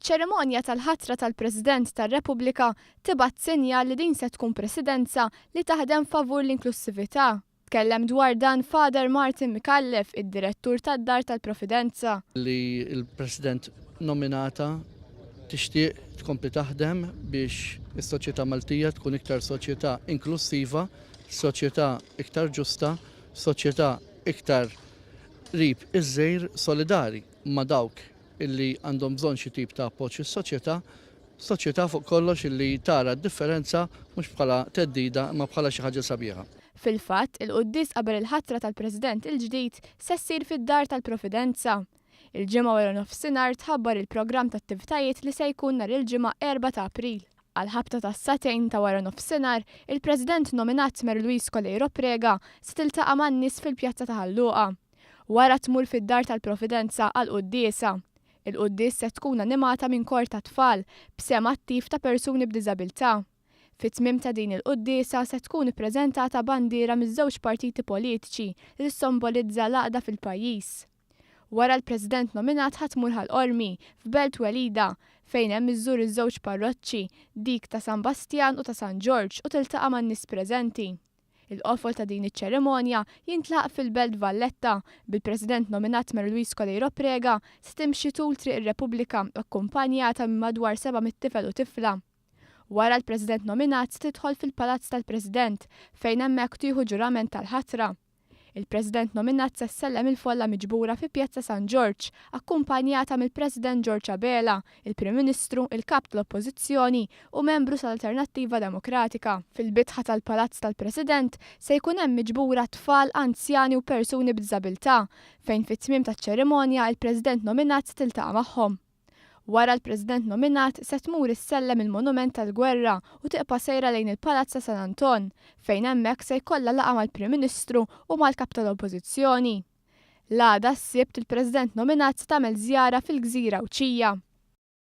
Iċ-ċerimonja tal-ħatra tal-President tar-Repubblika tibgħat sinjal li din se tkun Presidenza li taħdem favur l-inklussività. Tkellem dwar dan Father Martin Micallef, id-Direttur tad-Dar tal-Providenza. Li l-President nominata tixtieq tkompli taħdem biex is-soċjetà Maltija tkun iktar soċjetà inklussiva, soċjetà iktar ġusta, soċjetà iktar qrib iż-żgħir, solidari ma' dawk illi għandhom bżonn xi tip ta' appoġġ fis-soċjetà, soċjetà fuq kollox illi tara d-differenza mhux bħala theddida imma bħala xi ħaġa sabiħa. Fil-fatt, il-quddies qabel il-ħatra tal-President il-ġdid se ssir fid-Dar tal-Providenza. Il-Ġimgħa waranofsinhar tħabbar il-programm ta' attivitajiet li se jkun nhar il-Ġimgħa 4 ta' April. Għall-ħabta tas-sagħtejn ta' waranofsinhar, il-President nominat Mary Louise Coleiro Prega se tiltaqa' man-nies fil-Pjazza ta' Ħal Luqa. Wara tmur fid-Dar tal-Providenza għall-quddiesa. Il-quddies se tkun animata minn kor ta' tfal, b'sehem attiv ta' persuni b'diżabilità. Fit-tmiem ta' din il-quddiesa se tkun ippreżentata bandiera miż-żewġ partiti politiċi li tissimbolizza l-għaqda fil-pajjiż. Wara l-President nominat ħa tmur Ħal Qormi, f'belt twelidha, fejn hemm iżżur iż-żewġ parroċċi, dik ta' San Bastjan u ta' San Ġorġ u tiltaqa' man-nies preżenti. Il-qofol ta' din iċ-ċerimonja jintlaħaq fil-Belt Valletta, bil-President nominat Mary Louise Coleiro Prega se timxi tul Triq ir-Repubblika akkumpanjata minn madwar 700 tifel u tifla. Wara l-President nominat se tidħol fil-Palazz tal-President fejn hemmhekk tieħu ġurament tal-ħatra. Il-President nominat se ssellem il-folla miġbura fi Pjazza San Ġorġ, akkumpanjata mill-President George Abela, il-Prim Ministru, il-Kap tal-Oppożizzjoni u membru tal-Alternattiva Demokratika. Fil-bitħa tal-Palazz tal-President se jkun hemm miġbura tfal, anzjani u persuni b'diżabilità, fejn fit-tmiem taċ-ċerimonja il-President nominat se tiltaqa' magħhom. Wara l-President nominat se tmur issellem il-Monument tal-Gwerra u tiqpa' sejra lejn il-Palazz ta' San Anton, fejn hemmhekk se jkollha laqgħa mal-Prim Ministru u mal-Kap tal-Oppożizzjoni. L-għada s-Sibt il-President nominat se tagħmel żjara fil-gżira Għawdxija.